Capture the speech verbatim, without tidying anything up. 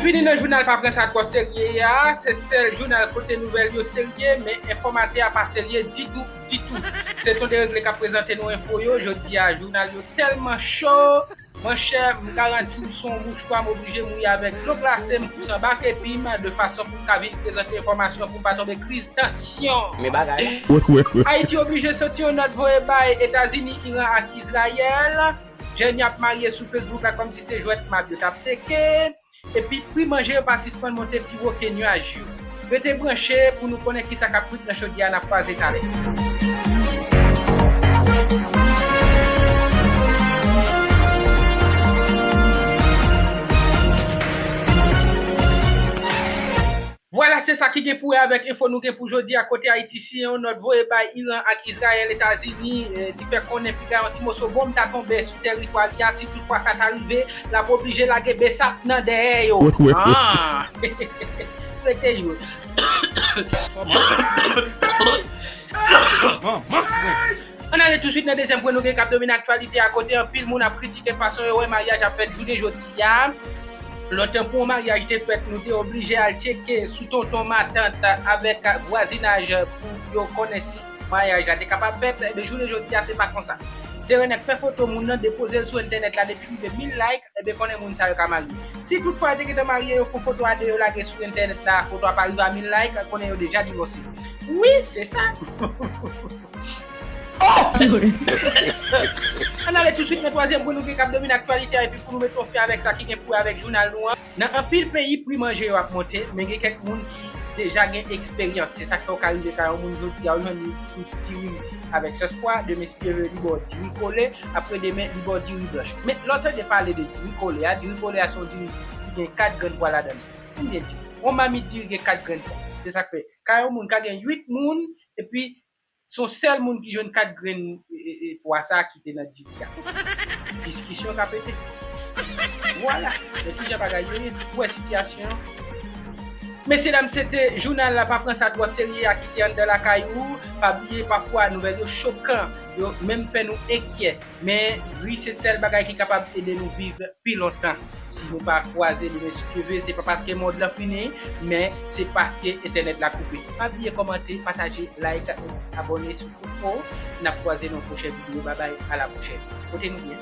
Vini nan jounal pa pran sa twò serye a, se sèl jounal kote nouvèl yo serye, men enfòmatè a pa serye ditou, ditou. Se Ton Deregle k ap prezante nou enfo yo. Jodi a, jounal yo tèlman cho. Monchè, m garanti w, se yon mouchwa m oblije mouye avèk dlo glase, m kouche anba kepi m, de fason pou m ka vin prezante enfòmasyon pou m pa tonbe kriz tansyon. Men bagay. Ayiti oblije soti yon nòt voye bay Etazini, Iran ak Izrayèl. Jèn y ap marye sou Facebook la kòmsi se jwèt mab yo t ap teke. Epi pri manje yo pa sispann monte pi wo ke nyaj yo. Rete branche pou nou konnen kisa k ap kwit nan chodyè a, n ap kwaze talè. Vwala, se sa ki gen pou wè avèk enfo nou gen pou jodi a. Kote Ayiti siyen yon nòt voye bay Iran ak Izrayèl, Etazini, eh, li fè konnen piga yon ti moso bonm ta tonbe sou tèritwa li a. Si toutfwa sa ta rive, l ap oblije lage besap nan dèyè yo. Ah! Rete yo. Ann ale touswit nan dezyèm pwen nou gen k ap domine aktyalite a, kote anpil moun ap kritike fason yo wè maryaj ap fèt jounen jodi a. Lontan pou yon maryaj te fèt, nou te oblije al tcheke sou tonton matant avèk vwazinaj pou yo konnen si maryaj la te kapab fèt. Ebyen, jounen jodi a, se pa konsa. Se renèk fè foto moun nan, depoze l sou entènèt la, depi rive mil like, ebyen, konnen moun sa yo ka marye. Si toutfwa yo te gentan marye, yo fè foto a de yo lage sou entènèt la, foto a pa rive a mil like, konnen yo deja divòse. Wi, se sa. Ann ale touswit nan twazyèm pwen nou gen k ap domine aktyalite a, epi pou nou mete yon fen avèk sa ki gen pou wè avèk jounal nou an. Nan anpil peyi, pri manje yo ap monte, men gen kèk moun ki deja gen eksperyans. Se sa k fè w ka rive kay yon moun jodi a, ou jwenn li sou diri avèk sòs pwa, demen si Dye vle, li ba w diri kole, apre demen, li ba w diri blanch. Men lè w tande pale de diri kole a, diri kole a se yon diri ki gen kat grenn pwa ladan l. Konbyen diri? Yon mamit diri gen kat grenn pwa. Se sa k fè kay yon moun ka gen uit moun, epi se yon sèl moun ki jwenn kat grenn, e, e, e, pwa sa a ki te nan diri a. Diskisyon ka pete. Vwala. Men kijan bagay yo ye, ou wè sitiyasyon an. Mesyedam, se te jounal la, pa pran sa twò serye a ki te anndan lakay ou. Pa bliye, pafwa, nouvèl yo chokan, yo menm fè nou enkyè. Men ri se sèl bagay ki kapab ede nou viv pi lontan. Si nou pa kwaze demen si Dye vle, se pa paske mond lan fini, men se paske entènèt la koupe. Pa bliye kòmante, pataje, like, abòne sou Koko. N ap kwaze nan yon pwochen videyo. Babay, a la pwochèn. Kote nou ye?